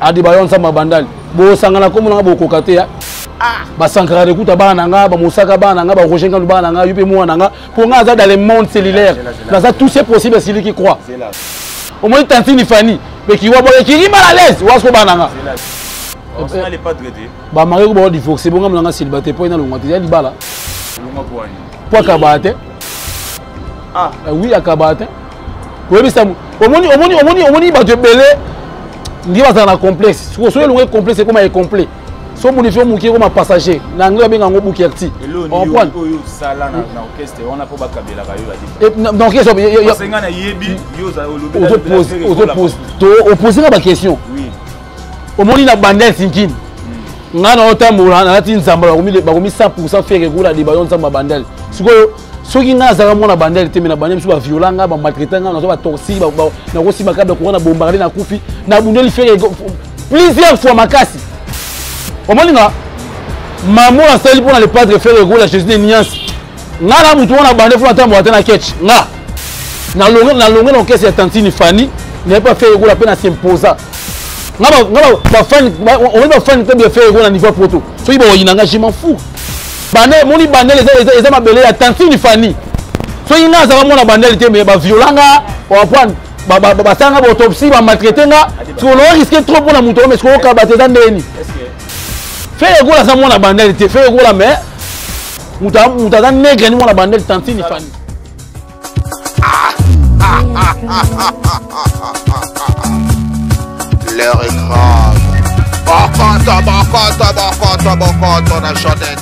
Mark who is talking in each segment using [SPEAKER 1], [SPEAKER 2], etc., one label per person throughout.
[SPEAKER 1] Adebayo Nzamba Bandal bosangana kombo nanga bokoka te ah. Basankara de kuta bana na nga, bamosaka bana na nga, baroger Ngandu bana na nga, yo mpe mwana na nga, mpo nga aza dans le monde cellulaire, naza tout c'est possible celui qui croit. Omoni tantine Fanny mais kiwa boye kiri mal à l'aise wasko bana na nga bamari ko bao divorce bonga mona nga célibataire mpo ena longwa te ya libala mpo akabaa te. Ah. Eh oui, akabaa te. Koyebisa omoni omoni omoni omoni bato ebele nde bazala na complexe. Sikoyo soki elongo complexe ekoma incomplet, so modifie moke ekoma passager. Na anglais babenga yango bukerti. Na orchestre opose nga baquestion. Omoni na banda ya sinkini ngai na otambola nalati nzamba, bakomi 100 Ferre Gola de bayo nzamba bandel. Sikoyo soki ngai azalaka mwana bandel te, me na bandel mosusu baviola ngai, bamaltraite ngai, nazwa batorsi, nakosimba câble courant na bombarde, nakufi. Nabundeli Ferre plusieurs fois makasi. Omoni nga mamo asali mpona le padre Ferre Gola Jésus de nuance. Ngai na motu wana bande fo natambola te na ketch. Nga nalonge nalonge na orchestre ya tantine Fanny, naye mpe Ferre Gola mpe na s'imposa. Nga bafani, omoni bafani mpe bia Ferre Gola na niveau ya poto, soki bakoyina nga, je m'en fous. Bande omoni bandele eza mabele ya tantine Fanny. Soki nga azalaka mwana bandele te, me baviola nga, oapprendre basala nga bautopsie, bamaltraite nga, sikoyo risque trop mpona moto oyo. Mais sikoyo okaba te, eza ndeni Ferre Gola aza mwana bandele te. Ferre Gola, mais moto aza nègre ni mwana bandele tantine Fanny.
[SPEAKER 2] L'heure est grave. Bokoto, bokoto, bokoto, bokoto, na Jodette.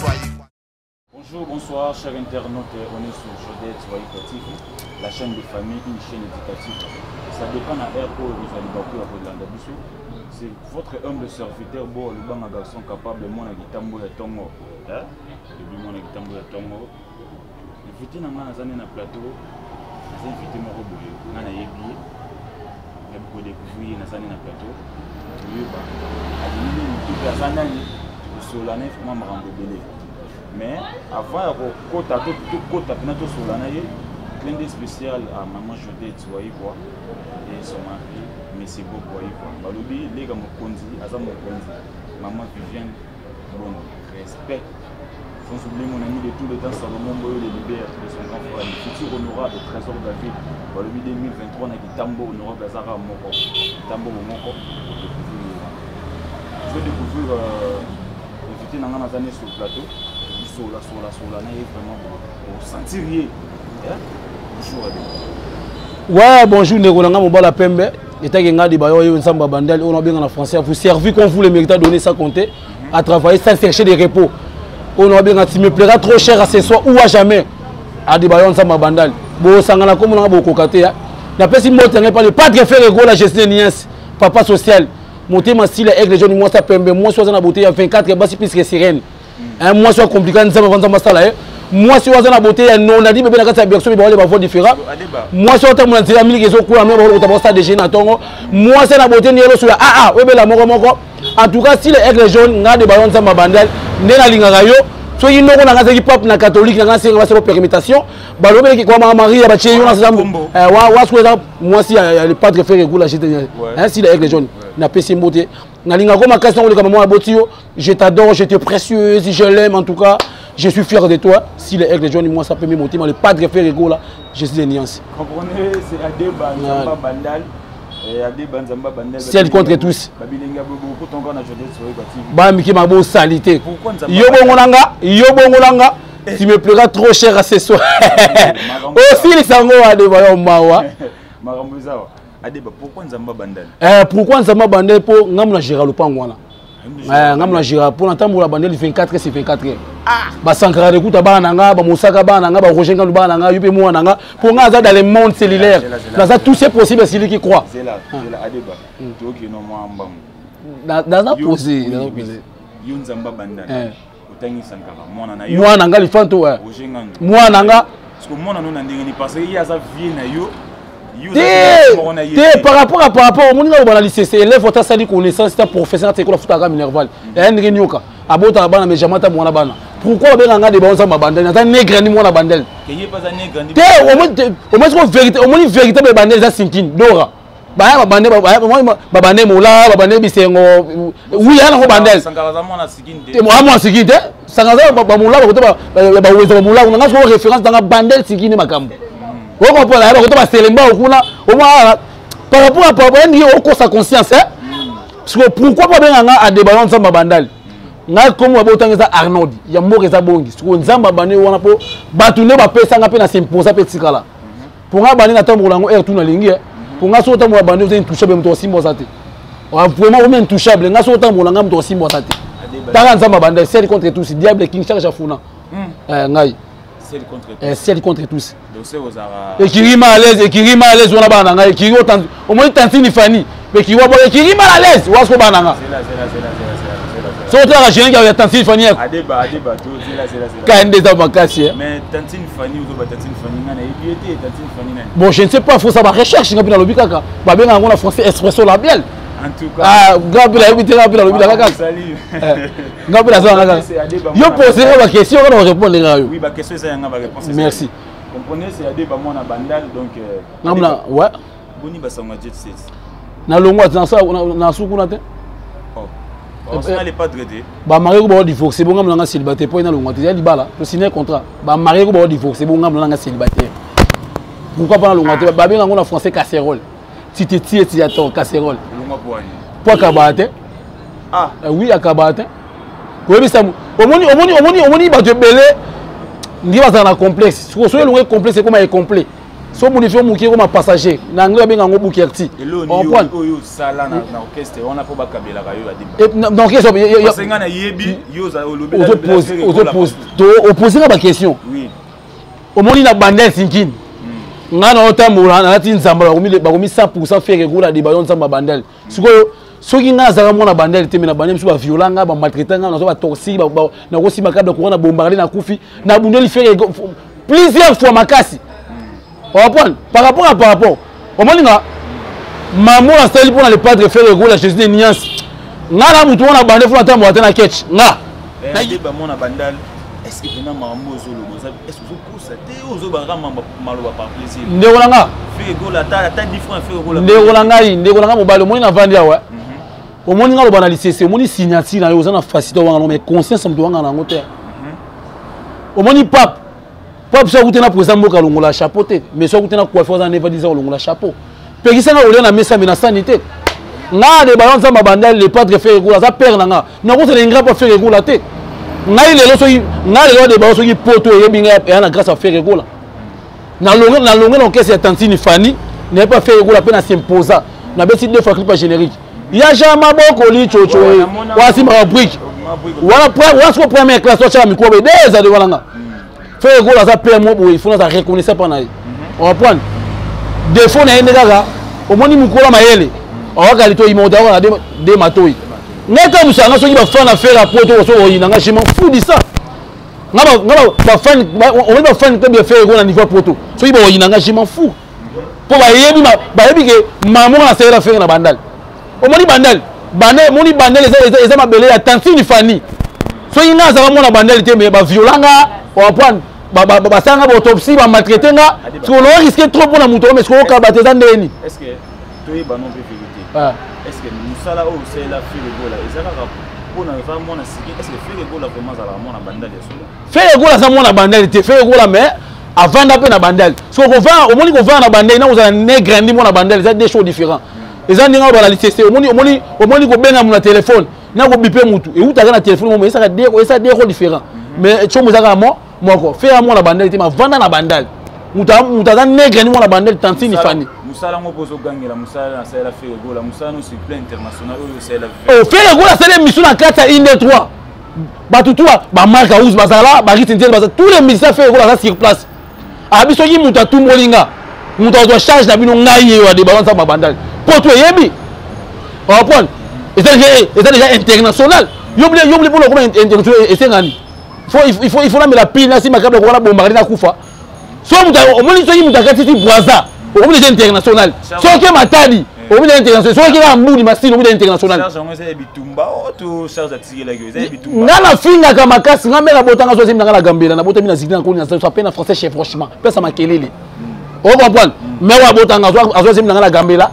[SPEAKER 3] Bonjour, bonsoir, chers internautes. On est sur Jodette Waïka TV, la chaîne de famille, une chaîne éducative. Ça dépend de la où vous allez beaucoup à Rolanda Bissou. C'est votre humble serviteur, Bo Lubanga, garçon capable, moi, Kitambo ya Tongo. Hein? Depuis moi, Kitambo ya Tongo. Invité na nga naza nde na plateau, naza invité moko boye nga nayebi ye, nayebi kodécouvrir ye. Naza nde na plateau, toyeba alingi nini, to mpe aza nani, tokosola na ye vraiment makambo ebele. Mais avant ya kokota, tokota mpena tosola na ye. Clin d'œil spécial à maman Jodette Waikwa et son mari Monsieur Bob Waikwa. Balobi lega mokonzi aza mokonzi, maman Viviane Bongo, respect. Sans oublier mon ami de tout le temps, Salomon Boyo, le libère de son grand frère, le futur honorable Trésor David. Balobi 2023 na Kitambo, honorable Azara Moko. Kitambo Moko, je vais découvrir invité na nga naza ne sur le plateau. Sola, sola, sola, na ye vraiment sentir ye. Bonjour Ade.
[SPEAKER 1] Ouais, bonjour ndeko na nga mobala pembe. Etaki nga di bayo yo nzamba bandal on a bien en français vous servi comme vous le méritez, donner sans compter, à travailler sans chercher des repos. On a bien, tu me plairas trop cher à ce soir ou à jamais. Adebayo Nzamba Bandal. Bo sangana comme on a beaucoup katé. Napesi mbote ngai pa le padre Ferre Gola Gesine Niens, papa social. Motema style aigle jaune, mwasa pembe, mwasi aza na beauté ya 24 basi plus que sirène. Un mwasi wa compliqué nzamba vanza masala ye. Mwasi oyo aza na beauté ya nonadi bebe na kati ya berceau, bawale ba voix différent. Mwasi oyo atambola nzela miliki ezokula me bakokota ba stade de na ntongo. Mwasi na beauté ndelo sur a a oyebela moko moko. En tout cas, si le aigle jaune nga de bayo nzamba bandal nde nalingaka yo. Soki noko na nga azalaki pape na catholique, na nga asenga basala permutation, balobelaki kwa mama Maria batie yo na nzambe wasko eza mwasi ya le padre Ferre Gola jete si le aigle jaune. Napesi mbote, nalingaka ko makasi nango oleka mama aboti yo. Je t'adore, je te précieuse, je l'aime. En tout cas, je suis fier de toi. Si le aigle jaune, moi ça peut me le padre Ferre Gola, je suis de nuance.
[SPEAKER 3] Comprenez, c'est Adeba Nzamba Bandal. Adeba Nzamba Bandal.
[SPEAKER 1] Seul contre tous. Ba miki mabo salité. Yo bongo nanga, yo bongo nanga. Tu me plairas trop cher à ce soir. Aussi les sango Adeba yo mawa.
[SPEAKER 3] Makambo ezawa. Adeba, pourquoi Nzamba Bandal?
[SPEAKER 1] Eh, pourquoi Nzamba Bandal? Po ngamu na gérer lopango wana. Ngamu na gérer po na tambola bandel 24 sur 24 heures. Basankara de kuta bana nga, bamosaka bana nga, baroger nga bana nga, yo pe mwana nga, po nga aza dans le monde cellulaire. Naza tout c'est possible celui qui croit.
[SPEAKER 3] Zela, zela Adeba. Toki no mwa mbangu.
[SPEAKER 1] Naza posé, naza posé.
[SPEAKER 3] Yo Nzamba Bandal. Otangi Sankara, mwana na yo.
[SPEAKER 1] Mwana nga lifanto ouais.
[SPEAKER 3] Roger Ngandu.
[SPEAKER 1] Mwana nga.
[SPEAKER 3] Parce que mwana no na ndenge ni parce que ye aza vie na yo.
[SPEAKER 1] Te, par rapport omoni nga kobana lycée, élève ota asali connaissance ta professeur te ekola futaka minerval eya ndenge nioka abotaka bana, mais jamais ata mwana bana. Pourquoi babenga nga de nzamba bandel? Naza nègre ni mwana bandel te. Omoni siko vérité, omoni véritable bandel eza sinkine dora. Baya babande, babande mola, babande bisengo. Oui, ya nango bandel. Mwana sikini te. Sankara bamola bakote baweza bamola kuna. Nga soko référence nanga bandel sikini makambo. Okomprendre, bakote baselemba kuna. Omwa par rapport à par rapport ndenge okosa conscience, hein? Parce que pourquoi pas benga nga Adebayo Nzamba Bandal? Nga komo babotanga eza Arnold, ya mboka eza bongi. Siko Nzamba bande wana po bato nde bapesanga mpe na s'imposa mpe tikala. Pour nga bande natambola yango air tout nalingi, pour nga soki otambola bande oza intouchable, moto osimba oza te. Vraiment omi intouchable. Nga soki otambola nga moto osimba oza te. Tala Nzamba Bandal, seul contre tous, diable king charge afuna. Ngai seul contre tous. Ekiri mal à l'aise, ekiri mal à l'aise wana bana na ngai, ekiri omoni tantine Fani, ekiri wa ekiri mal à l'aise wasko bana nga. So otalaka générique ya tantine Fani yako. Kaka nde eza makasi.
[SPEAKER 3] Mais tantine Fani, ozoba tantine Fani, nga nayebi ye te, tantine Fani nani?
[SPEAKER 1] Bon, je ne sais pas, faut ça ba recherche nga mpe nalobi kaka. Babenga yango na français expresso labial.
[SPEAKER 3] En tout cas,
[SPEAKER 1] ah, nga mpe nayebi te, nga mpe nalobi nanga kaka. Nga mpe naza nanga kaka. Yo pose nga ba question, nga na répondre nga yo.
[SPEAKER 3] Oui, ba question eza yanga, ba réponse.
[SPEAKER 1] Merci.
[SPEAKER 3] Comprenez, c'est Adeba mwana Bandal, donc
[SPEAKER 1] Ngamna, ouais.
[SPEAKER 3] Boni basanga jet set.
[SPEAKER 1] Na longwa na sukuna te.
[SPEAKER 3] Oh. Arsenal est pas traité.
[SPEAKER 1] Ba marié ko ba divorcer, bon ngamna nga célibataire po ina longwa te ya libala, to signer contrat. Ba marié ko ba divorcer, bon ngamna nga célibataire. Pourquoi pas na longwa te? Ba benga ngo na français casserole. Tu te tiens, tu attends casserole.
[SPEAKER 3] Longwa po ani.
[SPEAKER 1] Po akaba te.
[SPEAKER 3] Ah.
[SPEAKER 1] Oui, akaba te. Koyebisa omoni omoni omoni omoni bato ebele ndi bazala na complexe. Sikoyo soki elongwe complexe ekoma incomplet. So modifié mokie ekoma passager. Na anglais babenga yango boukerti.
[SPEAKER 3] Oyo osala na orchestre wana mpo bakabelaka yo
[SPEAKER 1] Adeba. Na orchestre
[SPEAKER 3] parce nga nayebi yo olobi
[SPEAKER 1] opose nga baquestion.
[SPEAKER 3] Oui.
[SPEAKER 1] Omoni na bandel sinkini. Nga na otambola nalati nzamba bakomi 100% Ferre Gola Adebayo Nzamba bandel. Sikoyo soki nga azalaka mwana bandel te, me na bandel mosusu baviola nga, bamaltraite nga, nazwa batorsi, nakosimba câble courant na bombarde, nakufi, nabundeli Ferre plusieurs fois makasi. Oprendre par rapport à par rapport omoni nga mamo nasali mpona le padre Ferre Gola Jésus de nuance. Nga na mutu wana bande fo natambola te na ketch nga.
[SPEAKER 3] Adeba mwana Bandal, est-ce que pena makambo ozoloba, est-ce que ozokosa te, ozobaka maloba par plaisir?
[SPEAKER 1] Ndeko na nga,
[SPEAKER 3] Ferre Gola, ata 10 francs Ferre Gola.
[SPEAKER 1] Ndeko na ngai, ndeko na ngai mobali, omoni navandi awa, omoni nga loba na lisese, omoni signature na yo, oza na facilité owanga, mais conscience moto owanga na yango te. Omoni pape, pape so akute na président mboka alongola chapeau te, mais so akute na coiffure aza neva disa olongola chapeau. Pekisanga kolia na mesa me na sani te. Nga Adebayo Nzamba Bandal, le padre Ferre Gola aza père na nga, nakozala ingrat mpo Ferre Gola te. Ngai lelo soki ngai lelo Adebayo soki poto eyebi ngai eya na grâce ya Ferre Gola. Nalonge nalonge na orchestre ya tantine Fani, naye mpo Ferre Gola mpe na s'imposa, nabeti deux fois clip ya générique ya Jean Maboko lichocho wasimbaka brique wana wana siko première classe otyaka mikro boye de ezali wana nga Ferre Gola aza père mo boye, il faut naza reconnaissant mpa na ye. Oreprendre défaut na ye nde kaka omoni mokolo mayele awaka litoi moto awaka de matoi. Ngai ka mosanga soki bafan na Ferre apoto soki oyina nga, je m'en fous de ça. Nga bafan, omoni bafan club ya Ferre Gola na niveau poto, soki baoyina nga, je m'en fous, mpo bayebi bayebi ke mamo nga nasalela Ferre na Bandal. Omoni Bandal, Bandal, omoni Bandal eza mabele ya tantine Fani. Soki nga azalaka mwana Bandal te, me baviola nga, oprendre basala nga baautopsie, bamaltraite nga, soki ono risque trop mpona moto, mais soki okaba te eza ndeni.
[SPEAKER 3] Est-ce que toyeba non mpe vérité, est-ce que mosala oyo osalela Ferre Gola eza kaka mpona eza mwana siki? Est-ce que Ferre Gola vraiment azalaka mwana Bandal ya solo?
[SPEAKER 1] Ferre Gola aza mwana Bandal te, Ferre Gola, mais avanda mpe na Bandal. Soki okovanda, omoni kovanda na Bandal na kozala ne grandi mwana Bandal eza deux choses différents. Eza ndenge oyo bala lisese, omoni omoni omoni kobenga mu na telefone na kobipe mutu eutaka na telefone momo esaka deux, esa deux rôles différents, mais tsomo eza kaka mo moko. Ferre mwana Bandal te, mavanda na Bandal, mutu mutu aza nègre ni mwana Bandal tantine Fani.
[SPEAKER 3] Mosala yango mpo ozogangela mosala nasalela Ferre Gola, mosala no sur plan international oyo osalela.
[SPEAKER 1] Oh, Ferre Gola asali émission na kati ya inde 3, bato tu bamark house bazala, barite nzele bazala, tous les musiciens Ferre Gola aza sur place. Abi soki moto atumboli nga, moto azwa charge na bino, ngai ye oyo Adebayo Nzamba Bandal po to eyebi, oprendre eza déjà international. Yobile yobile mpona okoma international esengani il faut namela pile na nsima câble wana bombaka nde nakufa. So moto omoni soki moto akatisi Braza, okomi déjà international. Soki Matadi, okomi déjà international. Soki kaka mbudi masini, okomi déjà international. Nga nafingaka makasi, nga mere abotanga so azemi nanga na gambela, nabotami na zikli na nkoni na so ape na français chef, franchement pesa makelele, ocomprendre. Mare oyo abotanga azwa azemi nanga na gambela.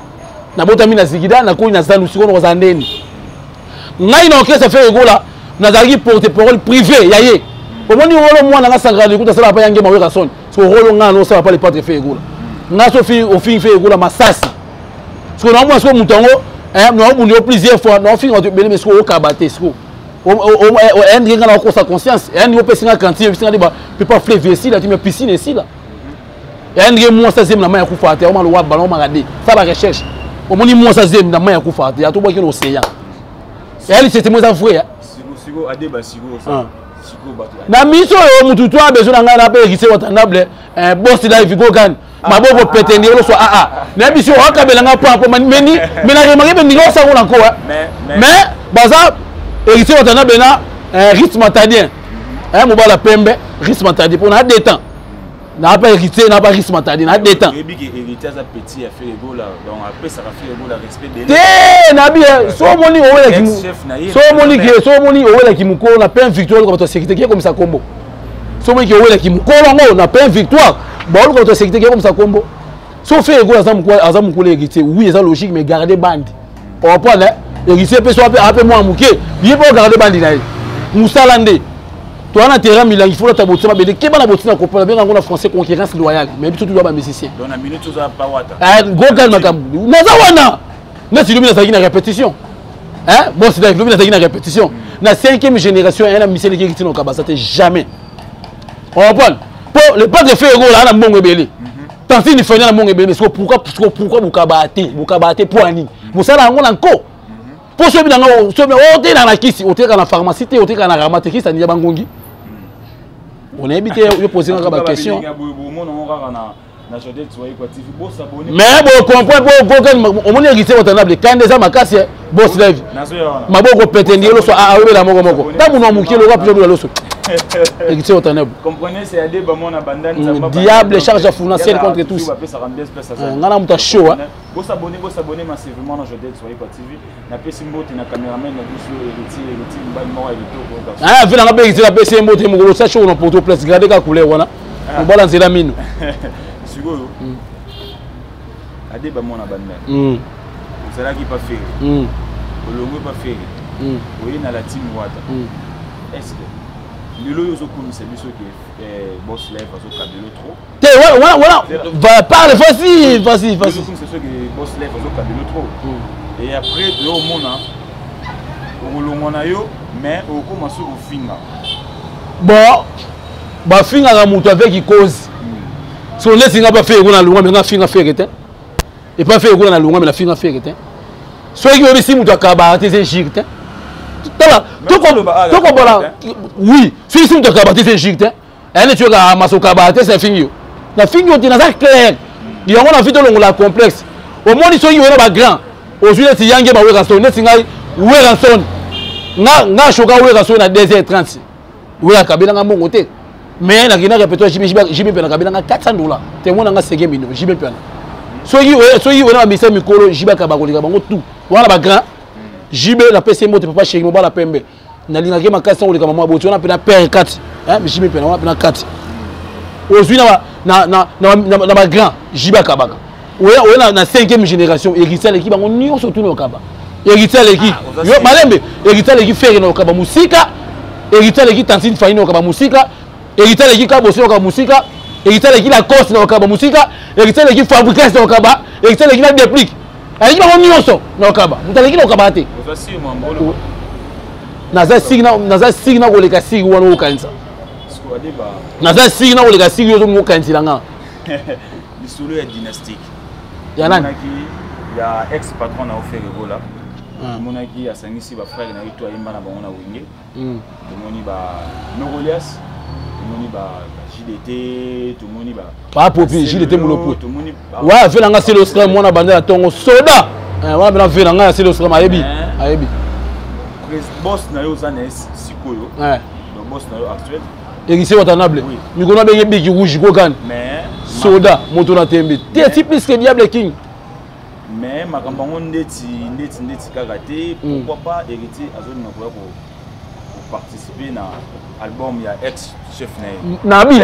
[SPEAKER 1] Nabotami na Zigida, nakoli na Zandu, sikoyo nakozala ndeni. Ngai na orchestre Ferre Gola, nazalaki porte parole privé ya ye. Omoni rolo mwana nga Sankara Likuta asala pa yange maweka son. So rolo nga no sala pa le padre Ferre Gola. Nga so fi ofingi Ferre Gola masasi. Sikoyo naomona sikoyo moto yango, eh, naobundi yo plusieurs fois, naofinga bato ebele mais sikoyo okaba te sikoyo. Ndenge nga nakokosa conscience, ndenge opesi nga cantine, opesi nga nde ba pepa fleuve esila, ti mais piscine esila. Ya ndenge mwasi azemi na mai ya kufa te, omalowa ballon omaka de. Sala ba recherche. Omoni mwasi azemi na mai ya kufa te, atobwaki na océan. Ya lisete mo eza vrai. Na miso oyo mutu to a besoin na ngai na pe héritier Watanabe, boss live gogan. Maboko pete ndenge loso a a. Na biso akabela nga pa po meni mais na remarquer pe ndenge osango na ko. Mais baza héritier Watanabe na rythme matadien. Mobala pembe, rythme matadien pour na deux temps. Na pas héritier, na pas rythme matadien, na deux temps.
[SPEAKER 3] Yebi ke héritier aza petit ya Ferre Gola, donc apesaka Ferre Gola respect de.
[SPEAKER 1] Te na bien, so moni owela ki so moni ke so moni owela ki mukolo na plein victoire ko bato sécurité ki comme ça kombo. So moni ke owela ki mukolo ngo na plein victoire, ba ko bato sécurité ki comme ça kombo. So Ferre Gola aza mukolo, aza mukolo héritier, oui eza logique mais garder bande. On va prendre héritier pe so ape mwa muke, ye pe garder bande na ye. Musala nde. Toi na terrain milangi faut ta botina bele keba na botina kopona benga ngo na français concurrence loyale mais biso tout ba musicien.
[SPEAKER 3] Donc na minute oza pa wata.
[SPEAKER 1] Eh gros calme makambo. Naza wana. Neti lobi nazalaki na répétition. Hein? Bon, c'est lobi nazalaki na répétition. Na 5e génération, il y a un musicien qui est au Kabasa jamais. On comprend? Pour le padre Ferre Gola na mbongo ebele. Tantine Fania na mbongo ebele, mais pourquoi pourquoi bokaba te? Bokaba te pour nini? Mosala yango na nko. Po sobi na ngo sobi o te na kisi, o te na pharmacie te, o te na ramate kisi ya bangongi. On a évité yo poser nga ba question. Mais bon comprend bon gogan omoni héritier Watanabe kande za makasi boss live. Maboko pete ndelo so a obela moko moko. Tabu na mukelo wa pjo loso. Héritier Watanabe.
[SPEAKER 3] Comprenez c'est Ade Bamona Bandani
[SPEAKER 1] Zamba. Diable charge à financière contre tous. Ngana muta show.
[SPEAKER 3] Bo s'abonner, bo s'abonner massivement na Jodel Soyepa TV. Na pesi mbote na cameraman na biso Héritier, Héritier Mbali moko ya kitoko.
[SPEAKER 1] Ah, vela nga Héritier na pesi mbote mokolo sa show na Porto Place grade ka couleur wana. Mobala nzela mino.
[SPEAKER 3] Sikoyo. Ade Bamona Bandani. Ozalaki pa Ferre. Olongwe pa Ferre. Oye na la team Wata. Est-ce que lelo oyo ozokumisa biso ke boss live azokabelo trop?
[SPEAKER 1] Te wana wana va parle vas-y vas-y vas-y.
[SPEAKER 3] Ozokumisa biso ke boss live azokabelo trop. Et après toyo omona okolongwa na yo mais okokoma soki ofinga.
[SPEAKER 1] Bon bafingaka moto avec cause. So neti nga ba Ferre na longwa mais nga finga Ferre te. Et pas Ferre na longwa mais na finga Ferre te. Soki oyebisi moto akabaka te eza injure te. Tala tokobola oui soki si moto akabaka te eza injure te. Ayane tuyoka masoka ba te c'est fingi yo. Na fingi yo te naza clair. Yango na vie tolongola complexe. Omoni soki oyena ba grand ozwi neti yange ba Werrason neti ngai Werrason nga nga shoka Werrason na 2h30 Werra kabela nga mbongo te. Mais na kina répétition JB JB JB pena kabela nga $400 te mona nga sege mino JB pena. Soki soki oyena ba misa mikolo JB ka ba kolika bango tout. Wana ba grand JB na pesi mbote papa chéri mobala pembe. Nalingaki makasi koleka mama boti wana pena père kati. Hein JB pena wana pena kati. Ozwi na na na na na ba grand JB akabaka. Oya oya na 5e génération héritier aleki bango nyonso tout na okaba. Héritier aleki yo malembe héritier aleki Ferre na okaba musika. Héritier aleki Tantine Fani na okaba musika. Héritier aleki Kabosi na okaba musika. Héritier aleki Lacoste na okaba musika. Héritier aleki Fabrice na okaba. Héritier aleki na Déplique. Aleki bango nyonso na okaba. Moto aleki na okaba te. Naza sigi na naza sigi na koleka sigi wana okanisa. Naza sigi na koleka sigi ozo mokanisela nga.
[SPEAKER 3] Lisolo ya dynastique.
[SPEAKER 1] Ya nani?
[SPEAKER 3] Ya ex patron na Ferre Gola. Monaki asangisi ba frère na ye to ayemba na bango na Wenge. Tomoni ba Nogolias, tomoni ba JDT, tomoni ba
[SPEAKER 1] Ba popi JDT Mulopo. Ouais, vela nga c'est le scrum mwana banda ya tongo soda. Wana bena vela nga c'est le scrum ayebi. Ayebi.
[SPEAKER 3] Boss na yo za na sikoyo. Donc boss na yo actuel.
[SPEAKER 1] Héritier Watanabe. Mikona benge biki rouge kokan.
[SPEAKER 3] Mais
[SPEAKER 1] soda moto na tembe. Te ti plus que Diable King.
[SPEAKER 3] Mais makambo yango ndeti ndeti ndeti kaka te, pourquoi pas héritier azolinga koya ko participer na album ya ex chef na ye.
[SPEAKER 1] Na bi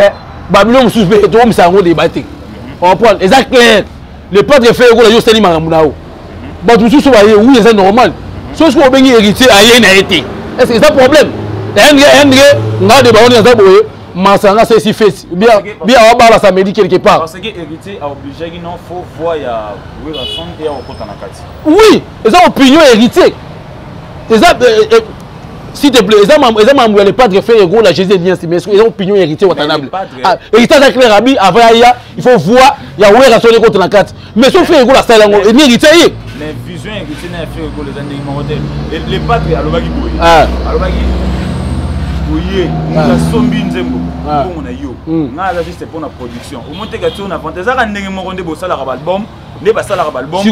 [SPEAKER 1] ba bilo mosusu pe tokomisa yango débat te. On prend eza clair. Le padre Ferre Gola yo sali makambo na yo. Bato mosusu baye, oui, eza normal. Soki soki obengi héritier aye na ye te, est ce que eza problème? Eyandike nga de baoni aza boye, masanga sesi fesi bien bien, awabala samedi quelque part.
[SPEAKER 3] Parce que héritier a obligé non, faut voir ya Werrason et akota na kati.
[SPEAKER 1] Oui, eza opinion héritier. Eza s'il te plaît, eza mambo ya le padre Ferre Gola, Jésus bien, mais eza opinion héritier Watanabe. Ah, héritier aza clair, abi avant aya, il faut voir ya Werrason ekota na kati. Mais so Ferre Gola asala yango, eni héritier ye.
[SPEAKER 3] Mais vision héritier na Ferre Gola eza ndenge moko te. Le padre alobaki boye, alobaki boye: moto asombi nzembo, mbongo na yo, nga aza juste mpona production. Omoni te kati oyo na vente ezaka ndenge moko nde bosalaka baalbum, nde basalaka baalbum,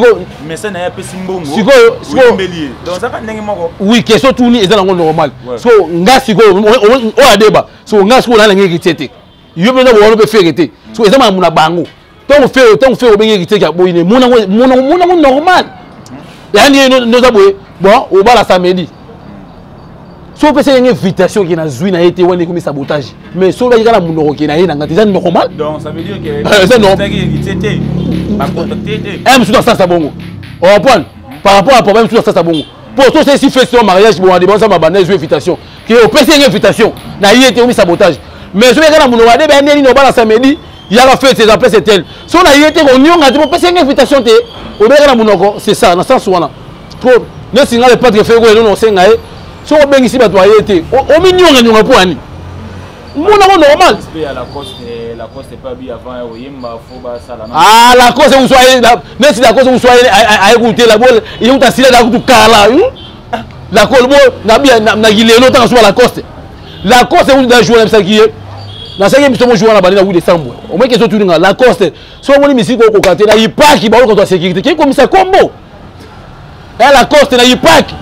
[SPEAKER 3] mais na ye apesi mbongo.
[SPEAKER 1] Sikoyo
[SPEAKER 3] oyembeli ye, donc ezaka ndenge moko.
[SPEAKER 1] Oui, question tuni eza nango normal. So nga sikoyo oyo adeba, so nga sikoyo nalangi héritier te, yo mpenza bowana mpe Ferre te. So eza makambo na bango. Ntango Ferre obengi héritier ka boyine, monango normal. Yani ye ndoza boye, bon, obala samedi, so opesa yenge invitation ke nazwi na ye te, wana ekomi sabotage. Mais so olobaki kaka na monoko ke na ye nanga te, eza normal.
[SPEAKER 3] Donc ça veut dire que
[SPEAKER 1] eza normal.
[SPEAKER 3] Héritier te, bacontacte te.
[SPEAKER 1] Un mosusu asasa bongo, ocomprendre par rapport à problème mosusu asasa bongo po so osesi festi mariage, bon, adeba nsamba banda ezwi invitation ke opesi yenge invitation na ye te, omi sabotage. Mais soki kaka na monoko adeba ya nini, obala samedi, yaka feti, eza place tel, so na ye te, konionga te, popesi yenge invitation te, obeka na monoko, c'est ça. Na sens wana trop neti nga le padre Ferre Gola, elona osenga ye, soki obengisi bato aye te, ominionga-nionga mpo ani monango normal. Ah, Lacoste mosu aye, neti Lacoste mosu aye kutela bo ye kuta asila da kutu kala. Lacoste bo na kilelo ntanga suba Lacoste, Lacoste kutu da jour nabisaki ye, nasalaki biso mo jour wana bandi na 8 décembre. Omoi question tuninga Lacoste, so omoni misiki okoka te na ipaki baokoka to sécurité ke komisa kombo ya Lacoste na ipaki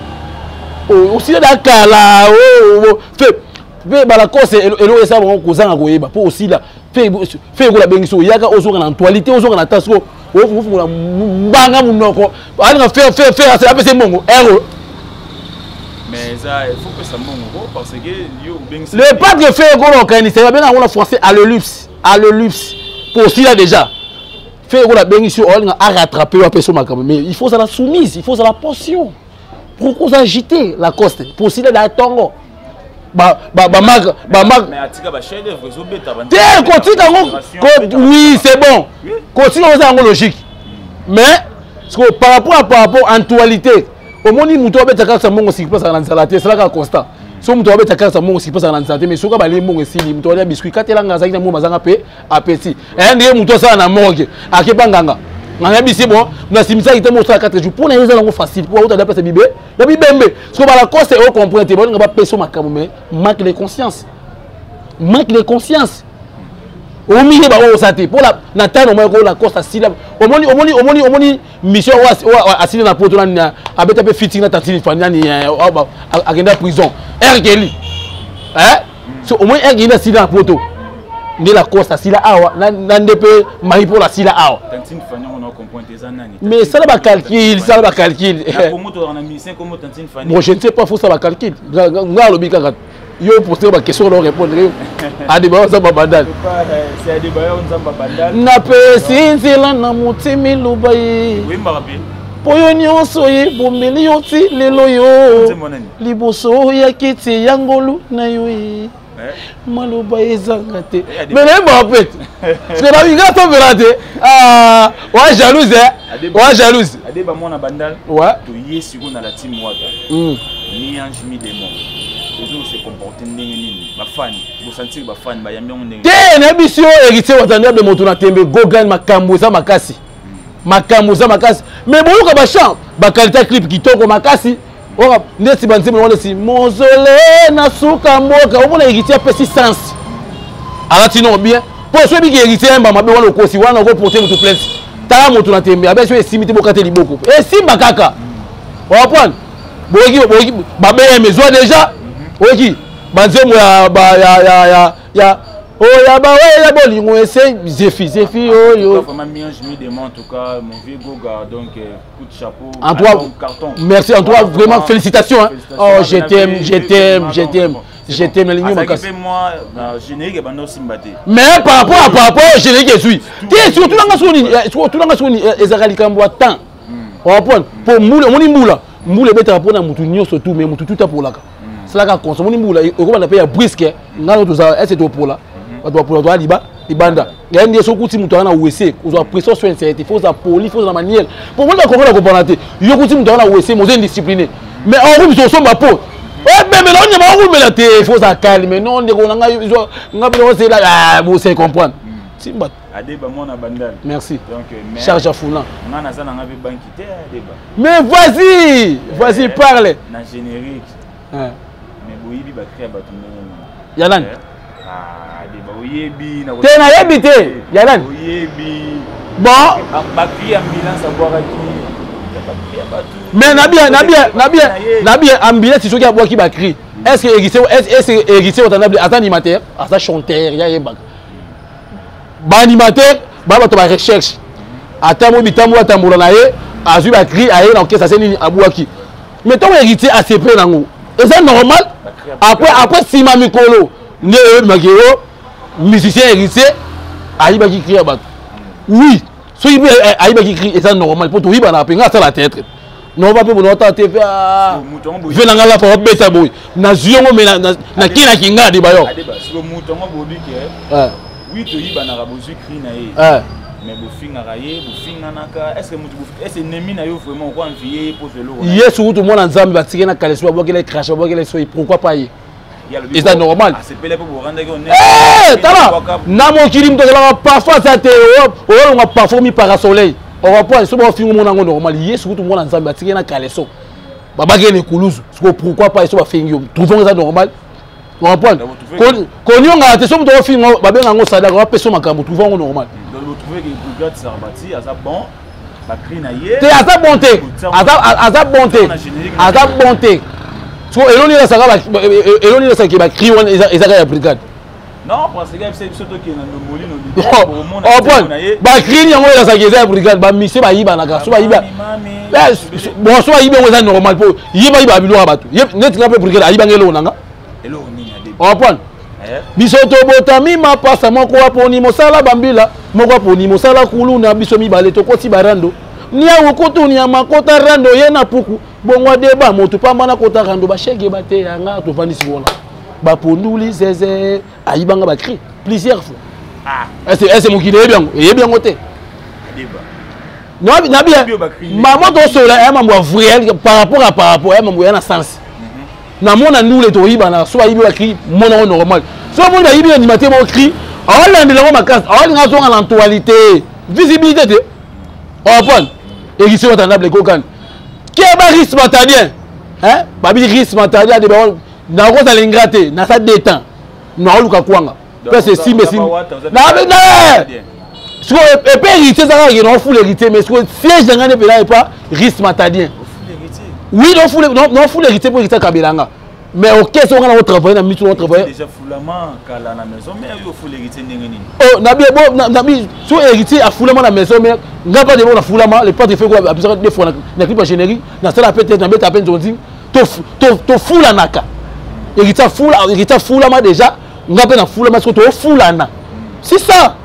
[SPEAKER 1] osila da kala fe mpe balacoste. Eloko esala bango kozanga koyeba mpo osila fe ekola bengisi, oyaka ozoka na actualité, ozoka na ta siko ofungola mbanga monoko, alinga fe apesa mbongo ero.
[SPEAKER 3] Mais ça, il faut que ça mbongo parce que yo obengisi.
[SPEAKER 1] Le padre Ferre ekola okanisa, babenga yango na français allolups, allolups po osila déjà. Ferre ekola bengisi, olinga arattrape yo, apesa makambo, mais il faut ozala soumise, il faut ozala pension. Pourquoi oza agité, Lacoste, po osila da ntongo bamarque bamarque te kotika yango? Oui, c'est bon, kotika oza yango logique, mais par rapport actualité, omoni moto abeta kaka mbongo siki place na nzala te, esalaka constat. So moto abeta kaka mbongo siki place na nzala te, mais soki balie mbongo esili, moto alia biscuit katelanga azalaki na mbongo, bazanga mpe appétit. Eya ndenge moto asala na morgue, akepa nganga, nganga yebisi bon, nasimisaki te, mosala 4 jours mpo na ye eza nango facile mpo auta place bibe ya bibembe. Soki balacoste ocomprendre te, balinga bapesa makambo, mais manque de conscience, manque de conscience. Omiyeba oyo osa te mpo na tano moko Lacoste asila. Omoni, omoni, omoni, omoni mission oyo asili na poto, nani abeta mpe featuring na tantine Fani, nani akenda prison, Erkeli. So omoni Erkeli asili na poto, nde Lacoste asila awa na nde mpe Marie Paul asila awa. Mais sala bacalcul, sala bacalcul. Bon, je ne sais pas, faut sala bacalcul. Nga alobi kaka yo pose baquestion na répondre yo. Adebayo Nzamba Bandal, napesi nzela na motemi, loba ye mpo yo nyonso ebombeli yo ti lelo, yo liboso ya kiti ya ngolu na yo ye, maloba ezanga te. Mais nayebaka mpe te, nalinga tobela te. Wa jalouse, wa jalouse.
[SPEAKER 3] Adeba mwana Bandal.
[SPEAKER 1] Ouais.
[SPEAKER 3] Toye sikoyo na la team Wata, mi ange mi démon ezo se comporter ndenge nini? Bafani bosantiri, bafani bayambi yango ndenge?
[SPEAKER 1] Te, nayebi si oyo héritier Watanabe, moto na tembe, Gogan, makambo eza makasi, makambo eza makasi. Mais boyoka bachant, baqualité ya clip kitoko makasi. Oka ndeti banzembo yango, ndeti mozole na suka mboka, omona héritier apesi sens, alati non bien mpo so ebiki héritier yemba mabe wana, okosi wana, okoporte moto plainte. Tala moto na tembe abe so esimbi te, bokate liboko, esimba kaka. Oprendre boyoki, boyoki babm ezwa déjà, oyoki banzembo ya ya ya ya ya oya bawe ya bolingo ese zefi zefi oyo.
[SPEAKER 3] Vraiment, mi-ange mi-démon, en tout cas mon vieux Goga, donc coup de chapeau.
[SPEAKER 1] En toi,
[SPEAKER 3] carton.
[SPEAKER 1] Merci en toi, vraiment félicitations, hein. Oh, je t'aime, je t'aime, je t'aime, je t'aime, nalingi makasi.
[SPEAKER 3] Moi générique ebanda osimba te.
[SPEAKER 1] Mais par rapport au générique ezwi te, surtout nanga soni, surtout nanga soni, ezalaka likambo ya temps. Ocomprendre? Mpo mbula, omoni mbula, mbula ebetaka mpona motu nyonso tu, mais motu tu tapolaka. Salaka conscience, omoni mbula ekobanda mpe ya brusque. Ngai no tozala ese topola, bato bapola toya liba libanda. Yaye nde soki okuti moto aza na wc, kozwa pression sur insécurité, faut ozala poli, faut ozala manière. Mpo omoni bakongo na kopana te, yo okuti moto aza na wc, moza indiscipliné, mais okomisa osomba po ebemela onyama okumela te, faut ozala calme. Non, ndeko na ngai, ngai mpe ozela bose comprendre simba.
[SPEAKER 3] Adeba mwana Bandal.
[SPEAKER 1] Merci. Donc, mais, charge à Founa.
[SPEAKER 3] Nga naza na nga pe banki te Adeba.
[SPEAKER 1] Mais vas-y, vas-y parle.
[SPEAKER 3] Na générique. Hein. Mais boyibi ba créa bato ndenge nini?
[SPEAKER 1] Ya nani?
[SPEAKER 3] Ah, Adeba oyebi na
[SPEAKER 1] Te na yebi te. Ya nani?
[SPEAKER 3] Oyebi.
[SPEAKER 1] Bon,
[SPEAKER 3] ba cri ambulance abwakaki.
[SPEAKER 1] Mais na bien, na bien, na bien, na bien ambulance soki abwaki ba cri. Est-ce que héritier, est-ce que héritier Watanabe aza animateur, aza chanteur, ya yebaka. Baanimateur baa bato ba recherche, ata mo bitambo atambola na ye, azwi bacri aye na orchestre, ase nini abwaki. Mais ntango héritier asepele nango, eza normal. Après nsima mikolo nde oyebimaki yo musicien héritier ayibaki cri ya bato. Oui, soki mpe ayibaki cri, eza normal, mpo toyibanaka mpe. Ngai asala théâtre noba mpe bona otala te mpe ve na ngai lapa obeta boye, nazwi yango me nakinaki ngai adi bayo.
[SPEAKER 3] Oui, toyibanaka, bozwi cri na ye, mais bofingaka ye, bofinganaka. Est ce que motu, est ce ennemi na yo vraiment oko envie ye po eloko?
[SPEAKER 1] Yesu kutu mwana Nzambe, batiki na kaleso, babwakela crash, babwakela soyi, pourquoi pas ye? Eza normal. Tala na mokili, moto azalaka parfois aza te. Oyolonga parfois mi parasoleil, oreprendre so baofinga, omona yango normal. Yesu kutu mwana Nzambe, atiki na kaleso, babakeli na ekuluzu. Siko pourquoi pas so bafingi yo, trouvons eza normal, comprendre? Koniongaka te. So moto ofinga, babenga yango sadaka, bapesa makambo, trouve yango normal. Te, aza bon te, aza bon te, aza bon te. So eloni esaka, eloni esaki bacri wana ezaka ya brigade.
[SPEAKER 3] Non, parce que biso tokende na ndombolino.
[SPEAKER 1] Bacri yango ezalaki eza ya brigade. Bamisie bayibanaka, so bayiba, bon, so bayibi yango, eza normal, mpo ye bayiba biloko ya bato. Neti nga mpe brigade ayibanga eloko na nga, comprendre? Biso tobotami mapasa moko, aponi mosala bambila moko, aponi mosala kuluna. Biso mibale tokoti barando, niawu kutu nyama kota rando ye na puku bongo. Adeba motu pamba na kota rando, bashege bateyanga, tovandisi wana baponduli zeze, ayibanga bacri plusieurs fois. Ese mokili eyebi yango? Eyebi yango te. Nabi mama tosola ya mambo ya vrai par rapport ya mambo ya na sens. Namona ndule toyibana, so bayibi bacri, mona ngo normal. So omoni bayibi animateur moko cri, aolandela yango makasi, aolinga azonga na actualité, visibilité te, oapone héritier Watanabe ekokani keba risque matadien, babi risque matadien. Ade nakozala ingrat te, nasa deux temps naoluka kwanga place esimba esimbi sikoyo epe héritier ezaka ke naofula héritier, mais sikoyo siège na ngai nde mpena epa risque matadien. Oui, naofula héritier mpo héritier akabelanga, mais orchestre wana naotravaille na mitu, naotravaille. Oh, nabi bo nabi so héritier afulama na maison mère, nga mpa debo nafulama. Le padre fait quoi? Abisaka deux fois na clip ya générique, nasala pe te, nabeta pe nzonzi, tofulanaka. Héritier afula, héritier afulama déjà, nga mpe nafulama, siko tofulana, c'est ça.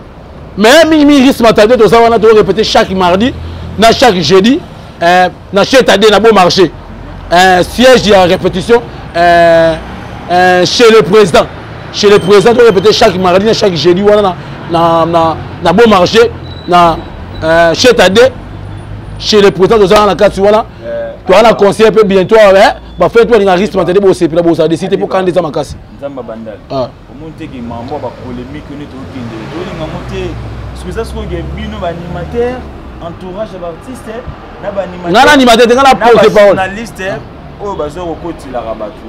[SPEAKER 1] Mais mingimingi risque matadi, toza wana, torépété chaque mardi na chaque jeudi na chez Tade na beau marché, siège ya répétition chez le président, chez le président. Torépété chaque mardi na chaque jeudi wana na beau marché, na chez Tade, chez le président. Toza wana na kati wana, toza na conseil mpe bientôt bafete balinga risque matadi, bosepela, bozala décide mpo kanda eza makasi.
[SPEAKER 3] Nzambe abandali, omoni teke mambo ya bapolémique nde tokende, tolinga ngo te. Soki eza sikoyo bino baanimateur, entourage ya baartiste na
[SPEAKER 1] nga na animateur te, nga na porte parole.
[SPEAKER 3] Bajournaliste oyo bazwa kokotilaka bato,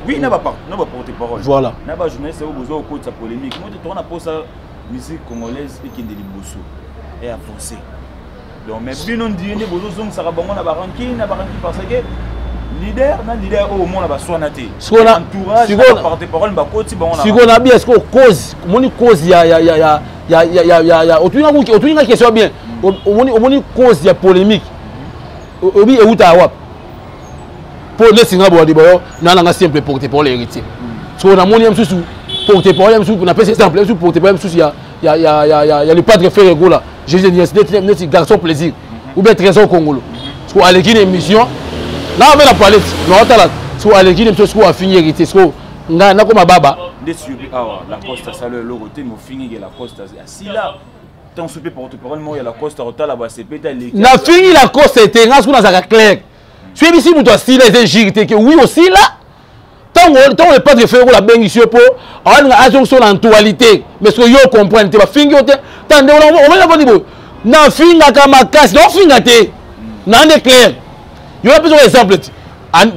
[SPEAKER 3] oui, na baporte parole.
[SPEAKER 1] Voilà.
[SPEAKER 3] Na bajournaliste oyo bozwa kokotisa polémique mo te, toka na posa musique congolaise ekende liboso e avance. Donc mais bino ndie nde bozozongisaka bango na barankine, na barankine, parce que leader na leader oyo omona baswana te, entourage, porte parole bakoti bango.
[SPEAKER 1] Sikoyo na bien, sikoyo cause, omoni cause ya otuninga question bien, omoni cause ya polémique obi eutaka wapi? Mpo neti nga boyadi boyo na nanga simple porte parole héritier, sikoyo namoni ye mosusu porte parole, ye mosusu, napesi exemple, ye mosusu porte parole, mosusu ya le padre Ferre Gola, Jésus neti garçon plaisir ou bien Trésor Congolo. Siko aleki na émission na abe na palette na otala siko aleki na émission siko afingi héritier siko nga nakoma baba.
[SPEAKER 3] Nde subi awa Lacoste asala eloko te, mofingi ke Lacoste asila ntango so mpe porte parole moko ya Lacoste akotala basepeta aleki.
[SPEAKER 1] Nafingi Lacoste te, nga siko nazalaka clair. Soki ebisi moto asila, eza injure te ke oui osila. Ntango le padre Ferre Gola abengisi yo mpo awalinga azongisa yo na actualité, mais soki yo comprendre te, bafingi yo te. Tande omoni avandi boye, nafingaka makasi, naofinga te, na nde clair. Yo napesa ko exemple te,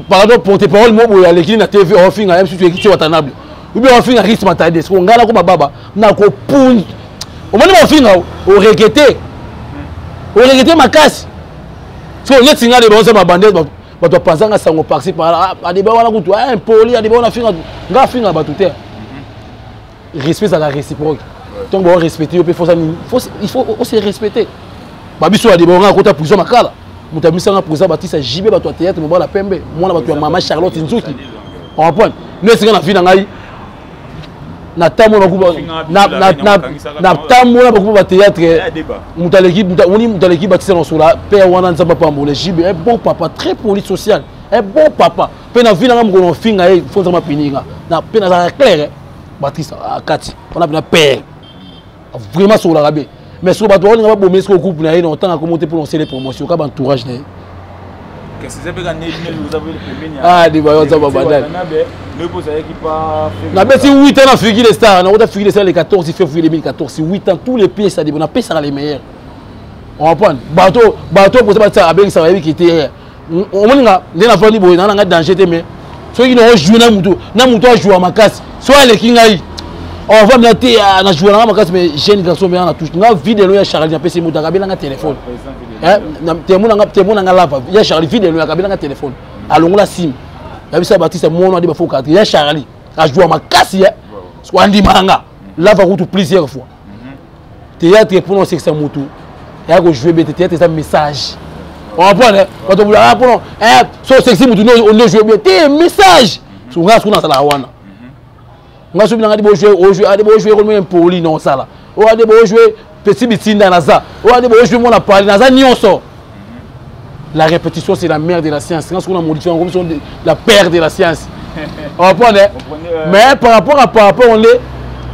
[SPEAKER 1] pardon, porte parole mo boye alekini na TV, ofinga ye mosusu Héritier Watanabe ou bien ofinga Ris Matade. Siko ngai nakoma baba, nakopun omoni baofinga, oregete, oregete makasi. Siko neti ngai de baoza mabande, bato bapanzanga sango parci par là, adeba wana kutu impoli, adeba wana finga nga, afinga bato te. Respect ezalaka réciproque. Ntango bao respecte yo mpe, il faut ose respecter. Babiso adeba wanga akota prison Makala, moto amisanga président Batisa Jibe, bato ya théâtre, mobala pembe, mwana bato ya mama Charlotte Nzuki, comprendre nde na vie na ngai. Natambola bakuba bathéâtre, moto aleki, omoni moto aleki Batisa na osola père wana. Nzambe apambola Jibe, un bon papa, très poli, social, un bon papa. Mpe na vie nanga, mokolo ofinga ye, fo Nzambe apini nga mpe nazalaka clair. Batisa akati wana mpena père vraiment asololaka be, mais soki bato baolinga baboma esiko groupe na ye na otanga komo te mpona osele promotion ka baentourage na ye. Ah, nde babandali nabeti 8 ans na Figui le Star. Nakota Figui le Star le 14 février 2014, 8 ans. Tous les pièces adi napesaka les meilleurs, on comprendre. Bato posa batisa abengisaka, bayebiki te. Omoninga nde nafandi boye, naa nanga danger te, mais soki na ojoue na mutu, na mutu ajoua makasi, so aleki ngai, ovanda te na joua nanga makasi. Mais jeune garçon mpe na touche nga videlo ya Charlie, napesi moto akabelanga telefone, temo nanga lava ya Charlie, videlo akabelanga telefone, alongola sim, yabisa Batiste mono adi bafo cadre ya Charlie ajoua makasi ye so andimaka nga lava kutu plusieurs fois. Théâtre mpona osekisa motu ya kojoue be te, théâtre eza message, comprendre. Bato bulaka mpona so osekisi motu nde ojoue bien te, message. So nga soki nazalaka wana, nga soki nanga di bojoue, ojoue ade bojoue role moko impoli na osala oyo, ade bojoue petit bitinda naza oyo, ade bojoue mwana pali naza nyonso. La répétition, c'est la mère de la science. Nga soki na modifié yango, biso la père de la science, comprendre. Mais par rapport on est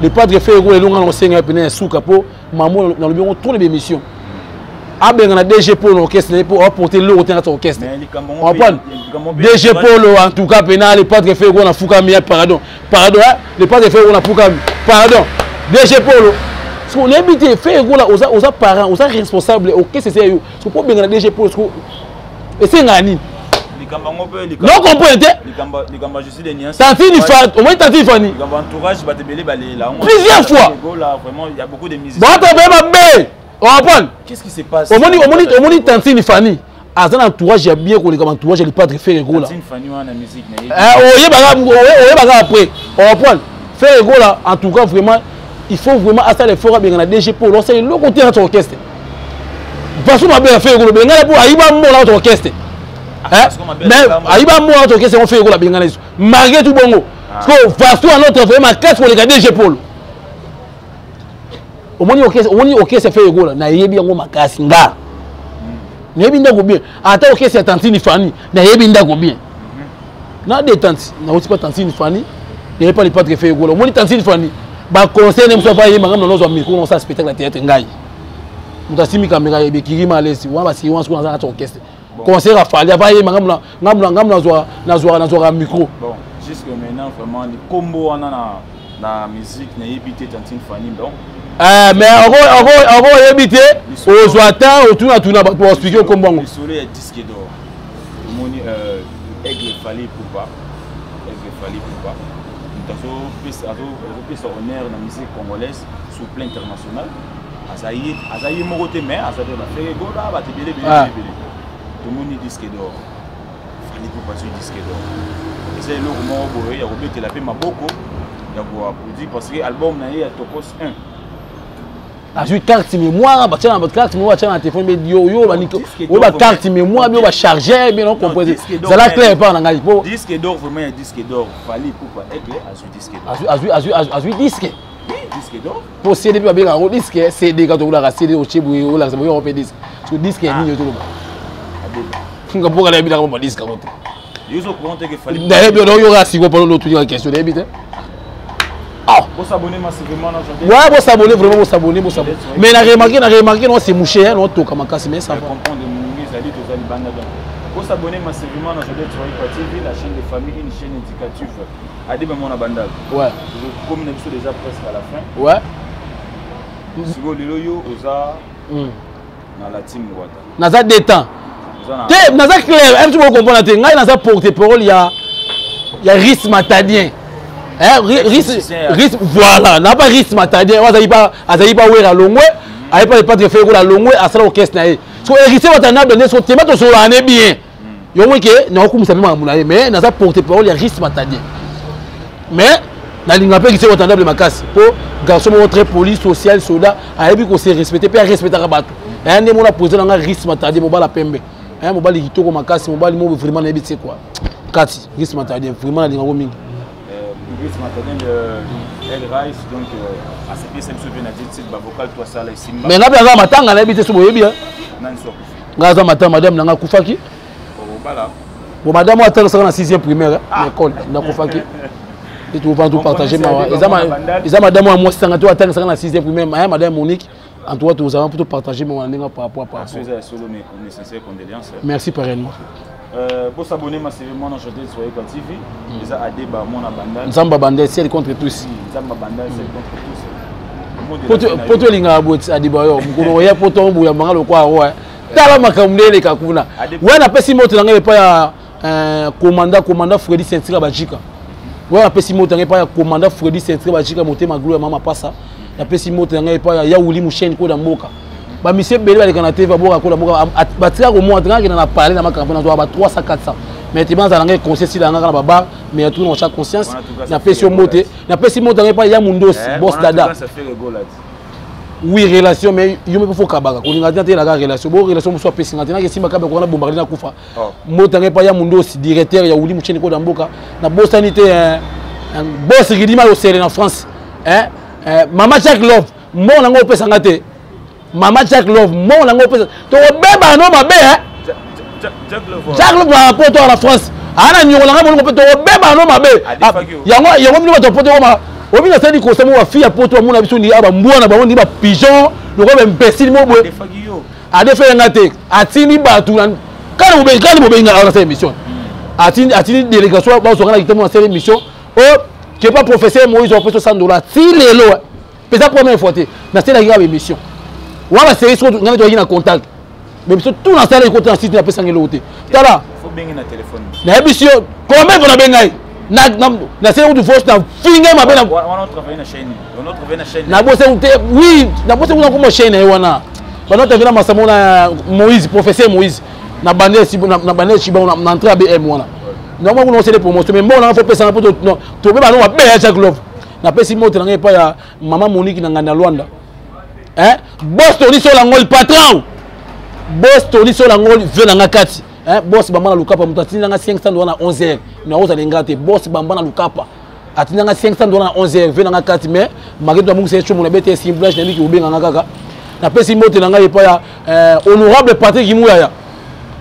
[SPEAKER 1] le padre Ferre Gola, elonga na kosenga pene ya suka mpo mamo nalobi yango trop na bémission, abenga na DG Polo na orchestre na ye mpo aporte eloko te na kati ya orchestre, comprendre. DG Polo, en tout cas pena le padre Ferre Gola na fukami ya pardon, pardon, le padre Ferre Gola na fukami, pardon DG Polo. Soki oyebi te, Ferre Gola oza parent, oza responsable, orchestre eza yo. Soki mpo obenga na DG Polo, soki esengaka nini? Non, comprendre te. Tantine Fani, omoni tantine Fani plusieurs fois bato baye mabe, ocomprendre. Omoni, omoni, omoni tantine Fani aza na entourage ya bien koleka entourage ya le padre Ferre Gola. Oyebaka après, ocomprendre. Ferre Gola, en tout cas vraiment, il faut vraiment asala effort, abenga na DG Polo, osala eloko te na orchestre. Façon mabe ya Ferre Gola, bengana mpo ayiba mbola na orchestre, mais ayiba mbola na orchestre yango. Ferre Gola bengana biso malgré tout bongo, parce que façon ano travaille makasi koleka DG Polo. Omoni orchestre, omoni orchestre Ferre Gola, nayebi yango makasi. Nga nayebi ndako bien, ata orchestre ya tantine Fani nayebi ndako bien na de tanti nauti pa tantine Fani, nayebi pa le padre Ferre Gola. Omoni tantine Fani, baconseil ne mosu ava yemba, ngai nazwa micro, nasala spectacle ya théâtre, ngai moto asimi kamera, yebi kirima alesi wana, basiri wana. Soki naza kati orchestre, concert afali ava yemba, ngambo nazwaka micro.
[SPEAKER 3] Bon, jusque maintenant vraiment likombo wana na musique nayebi te tantine Fani, donc.
[SPEAKER 1] Mais oko oyebi te, ozwa ta otunatuna bato baexplike okombo yango.
[SPEAKER 3] Lisolo ya disque d'or, omoni aigle Fally Ipupa, aigle Fally Ipupa, moto azopesa honneur na musique congolaise sur plan international, aza ye moko te, mais aza mpe baFerre Gola, bato ebele ebele ebele. Tomoni disque d'or, Fally Ipupa azwi disque d'or, eza eloko moko boye ya kobetela mpe maboko, ya koapplaudir, parce que album na ye ya Tokos 1.
[SPEAKER 1] Azwi carte mémoire, batia na carte mémoire, batia na telefone be yo yo oyo ba carte mémoire bio, bachargeur bien, comprendre, zala clair epa na ngai po.
[SPEAKER 3] Disque d'or, vraiment ya disque d'or, Fally Ipupa aigle azwi disque d'or.
[SPEAKER 1] Azwi disque.
[SPEAKER 3] Disque d'or.
[SPEAKER 1] Po CD mpe babengaka yango disque, CD ka tokolaka CD, otie boye, olakisa boye, yango mpe disque. So disque ya nini otoloba? Nga mpoka nayebi nanga badisque yango te. Nayebi oyoka siko mpona otuninga question, nayebi te.
[SPEAKER 3] Ah. Bosabonner massivement na
[SPEAKER 1] Jodel. Ouais, bosabonner vraiment, bosabonner, bosabonner. Mais na remarqué, na remarqué, non, c'est mouché, hein, non, toka makasi, mais ça va.
[SPEAKER 3] Comprendre mon ezali tozali banda donc. Bosabonner massivement na Jodel Tsoyipa TV, la chaîne de famille, une chaîne éducative. Adeba mona bandal.
[SPEAKER 1] Ouais.
[SPEAKER 3] Comme nous sommes déjà presque à la fin.
[SPEAKER 1] Ouais.
[SPEAKER 3] Siko lelo yo oza na la team Wata.
[SPEAKER 1] Naza détend. Te naza clair, un petit peu comprendre te. Ngai naza porte-parole ya ya Riss Matadien. Hein, Riss, Riss, voilà, n'a pas Riss Matadien, azali pas azali pas wera longwe, ayi pas pas faire la longwe asala orchestre na ye. So héritier Watanabe ne so tema to so la bien. Yo moi ke na okumisa mpe makambo na ye, mais naza porte parole ya Riss Matadien. Mais nalinga mpe héritier Watanabe makasi mpo garçon moko très poli, social, soda, ayebi ko se respecter mpe arespectaka bato. Aya nde mona président na nga Riss Matadien, mobala pembe, mobali kitoko makasi, mobali moko vraiment nayebi te quoi. Kati Riss Matadien vraiment nalinga ngo mingi.
[SPEAKER 3] Riss Matadien El Rice, donc asepesa biso mpe na dit bavocal to asala esimba.
[SPEAKER 1] Mais nga mpe aza matanga, nayebi te so boyebi.
[SPEAKER 3] Nani so akufi?
[SPEAKER 1] Nga aza matanga, madame nanga akufaki. Bon, madame oyo atangisaka na 6e primaire na école nakufaki. Tovanda topartage mawa, eza madame oyo amwasisanga to atangisaka na 6e primaire, madame Monique. En tout cas, tozala mpo topartage mawa na ndenge par rapport par rapport. Merci pareillement.
[SPEAKER 3] Bosabonner massivement na Jodel Soyeka TV. Eza Adeba mona bandal.
[SPEAKER 1] Nzamba bandal, ciel contre tous.
[SPEAKER 3] Nzamba bandal, ciel contre
[SPEAKER 1] tous. Poto elingaka boye Adeba yo mokolo oya poto obuya manga lokwa oya tala makambo nde eleka kuna. Wana napesi moto na ngai epai ya commandant Fredi Sentira Bajika. Wana napesi moto na ngai epai ya commandant Fredi Sentira Bajika, motema glo ya mama pasa. Napesi moto na ngai epai ya Yaouli Musheni koda mboka. Bamisie ebele baleka na TV baboka koda mboka, batika komona te ngakenda na parler na makambo nazwa ba 300 400. Mais te banzala ngai conseil sila ngaka na babar, mais ya tuna chaque conscience. Napesi yo mote, napesi moto na ngai epai ya Mundosi, boss dada. Oui, relation, mais yo mpe faut kabaka kolinga te telaka relation bo relation mosusu apesinga te nake simba kabe kokana bombarde na kufa. Moto ngai epai ya Mundosi, directeur ya Wuli Mucheni koda mboka. Nabosani te boss Ridima Osele na France, mama Jack Love, mbongo nango opesanga te. Mama Jack Love, mbongo nango opesa tokobeba no mabe. Jack Love na poto na France ana nyongo nanga bolingo mpe tokobeba no mabe. Yango yango bino bato ya poto koma obi nasali kosa mo bafille ya poto bamona biso ndi bambwa na bango ndi bapigeon lokola baimbécile mo boye. Adefaki nga te, atindi bato kani bobenga awa nasala émission, atindi délégation bazwanga na kitambo nasala émission o kepa professeur Moïse opesa 100 $ ti lelo mpenza première fois te nasalaki kaka baémission wana basérie soko ngai toyaki na contact, mais biso tout nasalaki kota na site napesanga eloko te. Tala, nayebisi yo combien fois nabengai, nasali kutu force na fingai mabe nabosani te. Oui, nabosani kuna kombo chaîne na ye wana banotavie na masamo na Moïse, professeur Moïse na bande na bande Chibango na entrée ya BM wana. Normalement kuna osele promotion, mais mbongo nanga fo pesanga mpo tobe bano mabe ya Jack Love. Napesi moto na ngai epai ya mama Monique na nganda Lwanda, boss Tony Sola Ngoli, patron boss Tony Sola Ngoli, vie na nga kati, boss Bamba na Lukapa, moto atindi nanga 500 wana 11 heures na ozala nga te. Boss Bamba na Lukapa atindi nanga 500 wana 11 heures, vie na nga kati. Mais malgré tout amongisa ecomo na bete simplage na miki obenga nga kaka. Napesi mbote na ngai epai ya honorable Patrick Muyaya,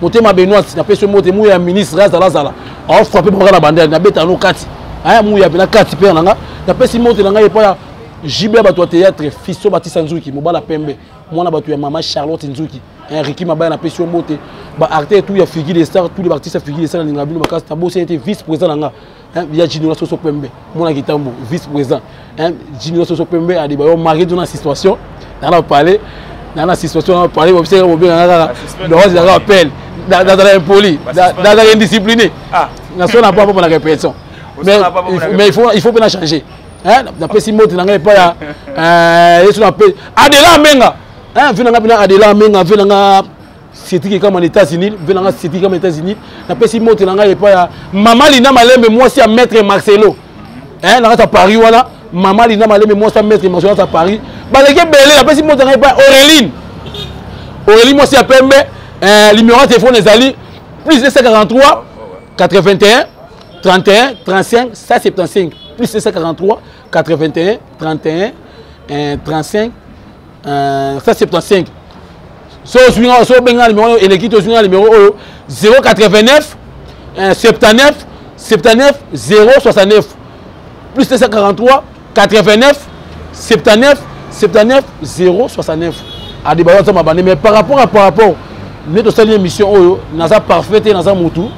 [SPEAKER 1] motema Benoit. Napesi mbote Muya ya ministre, azala azala aofrappe bango na bandele nabeta no kati aya Muya mpe na kati mpe na nga. Napesi mbote na ngai epai ya JB ya bato ya théâtre, Fiso Batisa Nzuki, mobala pembe, mwana bato ya mama Charlotte Nzuki, Ricky Mabaya, napesi yo mbote. Baartiste tout ya Figure de Star, tous les artistes ya Figure de Star, nalinga bino makasi. Nabosani te vice président na nga ya Jino Soso Pembe, mwana kitambo, vice président Jino Soso Pembe Adeba yo marié na situation na parler na situation na parler bobiseka bobenganga kaka donc ezalaka appel nazala impoli, nazala indiscipliné, naso na papa na répétition, mais il faut mpe na changer. Napesi mbote na ngai epai ya yesu na pe Adela Amenga, vi na ngai mpena Adela Amenga, vi na nga Cédric kama na États-Unis, vi na nga Cédric kama na États-Unis. Napesi mbote na ngai epai ya mama Lina Malembe, mwasi ya maître Marcelo na kati ya Paris wana. Mama Lina Malembe, mwasi ya maître Marcelo na kati ya Paris, baleki ebele. Napesi mbote na ngai epai ya Auréline, Aurélie mwasi ya pembe, numéro ya téléphone ezali plus 243 81 31 35 175, plus 243 81 31 35 175. So ozwi nga, so obenga numéro eleki te, ozwi nga numéro oyo 089 79 79 069 plus 243 89 79 79 069. Adebayo Nzambe abandi, mais par rapport nde tosali émission oyo, naza parfait te, naza motu.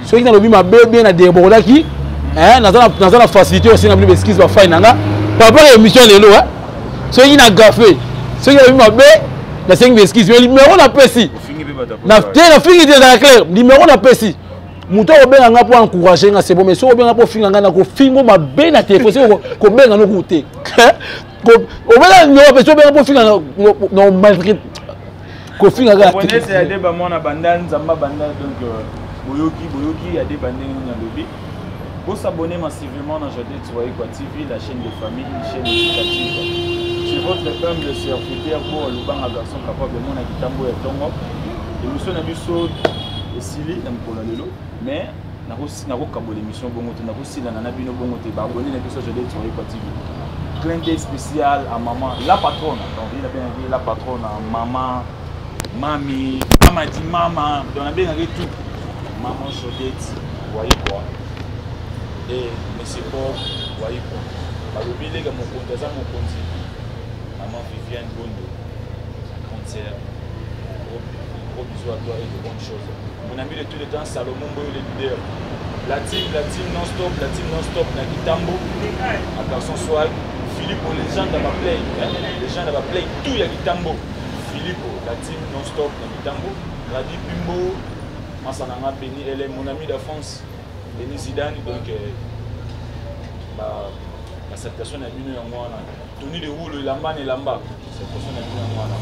[SPEAKER 1] Soki nalobi mabe bien na débordaki, naza na facilité aussi na bino baexcuse, bafai na nga par rapport à émission lelo. Soki na gafe, soki nalobi mabe, nasengi baexcuse, mais numéro napesi te, nafingi te, ezala clair. Numéro napesi, moto akobenga nga mpo encourage nga, c'est bon, mais soki obenga mpo ofinga nga, nakofingo mabe na telefone. Soki kobenga noku te, obenga numéro apesi, obenga mpo ofinga na maltraite, kofinga
[SPEAKER 3] kaka te. Adeba mwana banda Nzamba banda, donc boyoki, boyoki Adeba ndenge nini alobi. Bosabonner massivement na Jadette Waikwa TV, la chaîne de famille, une chaîne éducative. C'est votre humble serviteur po alobanga, garçon capable, mona kitambo ya ntongo. Émission na biso esili na mokolo ya lelo, mais nakokabola émission bongo te, nakosilana na bino bongo te. Baabonné na biso Jadette Waikwa TV, clin d'œil spécial à maman la patronne, donc il a bien la patronne, maman, mami, mama di mama, donc nabengaki tout maman Jodette Waikwa et monsieur Bob Waikwa. Balobi leka mokonzi aza mokonzi. Maman Viviane Bondo, la grande sœur, gros bisous à toi et de bonnes choses. Mon ami de tout le temps, Salomon Boyo, le leader, la team, la team non stop, la team non stop na Kitambo, à garçon swag Philippe, légende ya baplay, légende ya baplay tout ya Kitambo, Philippe, la team non stop na Kitambo, Radi Pimbo, Masananga Beni ele, mon ami d'enfance Beni Zidane. Donc basalutation na bino yango wana. Tony de Wulo, elamba na elamba, salutation na bino yango wana.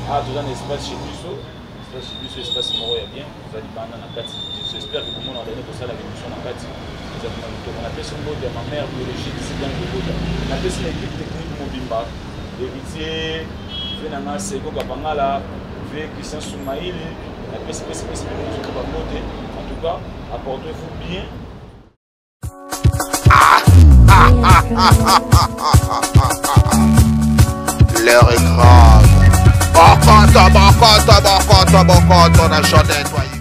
[SPEAKER 3] Ah, toza na espace chez biso, espace chez biso, espace moko ya bien, toza libanda na kati. J'espère que bomona dani kosala émission na kati, eza mpena kitoko. Napesi mbote ya ma mère biologique Zidane Kobota, napesi na équipe technique mobimba, Héritier ve na nga, Seko Kapangala ve, Christian Soumaili, napesi pesi pesi bino nyonso bambote. En tout cas, apportez-vous bien.
[SPEAKER 2] L'heure est grave. Bokoto, bokoto, bokoto, bokoto na Jodette.